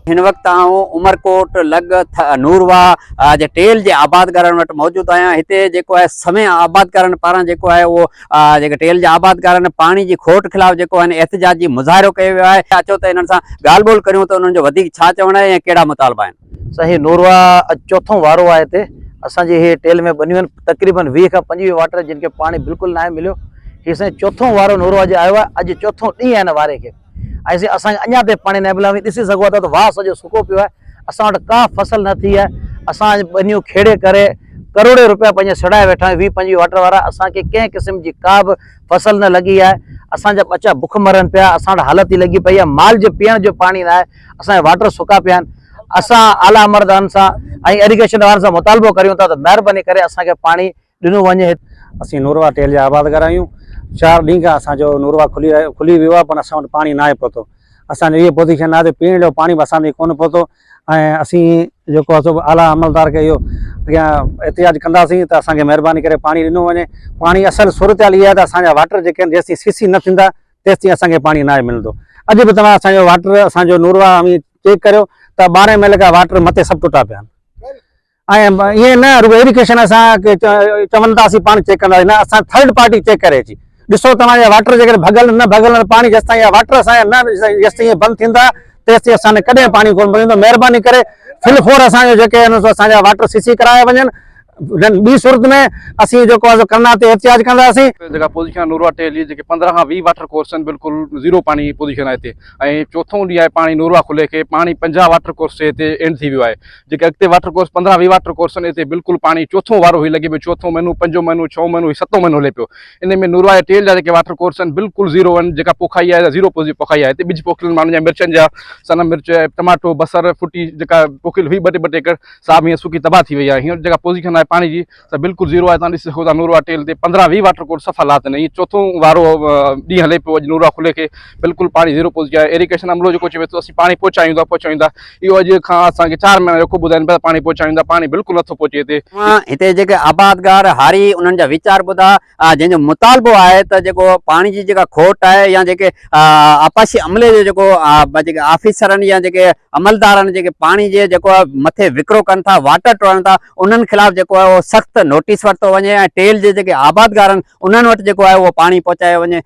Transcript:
هن وقت آئون عمرڪوٽ لڳ نورواهه جي ٽيل جي آبادگارن وٽ موجود آهيان هتي جيڪو آهي سوين آبادگارن پاران جيڪو آهي اهو جيڪي ٽيل جا آبادگارن پاڻي جي کوٽ خلاف جيڪو آهن احتجاجي مظاهرو ڪيو ويو آهي اچو ته انهن سان ڳالهه ٻولهه ڪريون ته انهن جو وڌيڪ ڇا چوڻ آهي ۽ ڪهڙا مطالبا آهن. سائين هي نورواهه اڄ چوٿون وارو آهي هتي اسان جي هي ٽيل ۾ ٻنيون آهن تقريبن 20 کان 25 واٽر جن کي پاڻي بلڪل ناهي مليو هي سائين چوٿون وارو نورواهه جي آيو آهي اڄ چوٿون ڏينهن آهي هن واري کي ۽ سائين اسان کي اڃا تائين پاڻي ناهي مليو اوهين ڏسي سگهو ٿا ته واهه سڄو سڪو پيو آهي اسان وٽ ڪا فصل نه ٿي آهي اسان ٻنيون کيڙي ڪري ڪروڙين روپيا پنهنجا سڙائي ويٺا آهيون ويهه پنجويهه واٽر وارا اسان کي ڪنهن قسم جي ڪا به فصل نه لڳي آهي اسان جا ٻچا بک مرن پيا اسان وٽ حالت ئي لڳي پئي آهي مال جي پيئڻ جو پاڻي نه آهي اسان جا واٽر سڪا پيا آهن اسان اعليٰ عملدارن سان ۽ ايريگيشن وارن سان مطالبو ڪريون ٿا ته مهرباني ڪري اسان کي پاڻي ڏنو وڃي. اسين نورواهه ٽيل جا آبادگار آهيون. چار ڏينهن کان اسان جو نورواهه کلي رهيو کلي ويو آهي پر اسان وٽ پاڻي ناهي پهتو. اسان جي اها پوزيشن آهي ته پيئڻ جو پاڻي به اسان تائين ڪونه پهتو ۽ اسين جيڪو آهي سو اعليٰ عملدار کي اهو اڳيان احتجاج ڪنداسين ته اسان کي مهرباني ڪري پاڻي ڏنو وڃي. پاڻي اصل صورتحال اها آهي ته اسان جا واٽر جيڪي آهن جيستائين سي سي نه ٿيندا تيستائين اسان کي پاڻي ناهي ملندو. اڄ به توهان اسان جو واٽر اسان جو نورواهه اوهين چيڪ ڪريو ته ٻارهين ميل کان واٽر مٿي سڀ ٽٽا پيا آهن. ۽ ائين نه رڳو ايريگيشن اسان کي چون ٿا اسين پاڻ چيڪ ڪنداسين نه اسان ٿرڊ پارٽي چيڪ ڪري اچي ڏسو توهان جا واٽر جيڪڏهن ڀڳل نه ڀڳل پاڻي جيستائين اها واٽر اسان جا نه جيستائين بند ٿيندا تيستائين اسان کي ڪڏهن پاڻي ڪونه ملندو مهرباني ڪري فل فور اسان جو جيڪي آهن سو اسان جا واٽر سي سي ڪرايا وڃن ٻي صورت ۾ اسين جيڪو آهي سو ڪرنا تي احتجاج ڪنداسين. جيڪا پوزيشن آهي نوروا ٽيل جي جيڪي 15 کان 20 واٽر ڪورس آهن بلڪل زيرو پاڻي جي پوزيشن آهي هتي ۽ چوٿون ڏينهن آهي پاڻي نوروا کلي کي پاڻي 50 واٽر ڪورس تي هتي اينڊ ٿي ويو آهي جيڪي اڳتي واٽر ڪورس پندرهن ويهه واٽر ڪورس آهن اتي بلڪل پاڻي چوٿون وارو هي لڳي پيو چوٿون مهينو پنجون مهينو ڇهون مهينو هي ستون مهينو هلي پيو ان ۾ نوروا جا ٽيل جا جيڪي واٽر ڪورس آهن بلڪل زيرو آهن جيڪا پوکائي آهي زيرو پوزي پوکائي آهي هتي ٻج پوکيل ماڻهن جا مرچن جا سنا مرچ ٽماٽو بصر ڦٽي جيڪا پوکيل هئي ٻه ٽي ٻه ٽي ايڪڙ سا به هينئر سڪي تباهه ٿي وئي آهي هينئر جيڪا پوزيشن آهي پاڻي جي ته بلڪل زيرو آهي توهان ڏسي سگهو ٿا نورواهه ٽيل تي پندرهن ويهه واٽر ڪورس صفا لات آهن هي چوٿون وارو ڏينهن هلي پيو اڄ نورواهه کلي کي بلڪل پاڻي زيرو پهچي آهي ايريگيشن عملو جيڪو چوي ٿو اسين پاڻي پهچايون ٿا پهچايون ٿا اهو اڄ کان اسان کي چار مهينا جيڪو ٻڌائين پيا پاڻي پهچايون ٿا پاڻي بلڪل نٿو پهچي هتي. هتي جيڪي آبادگار هاري انهن جا ويچار ٻڌا جنهن جو مطالبو آهي ته جيڪو پاڻي جي جيڪا کوٽ آهي يا جيڪي آبپاشي عملي جو جيڪو جيڪي آفيسر آهن يا جيڪي عملدار آهن جيڪي پاڻي جي جيڪو مٿي وڪرو ڪن ٿا واٽر ٽوڙن ٿا انهن خلاف جيڪو آهي اهو سخت نوٽيس ورتو وڃي ۽ ٽيل جي جيڪي آبادگار آهن انهن وٽ جيڪو آهي اهو پاڻي پهچايو وڃي.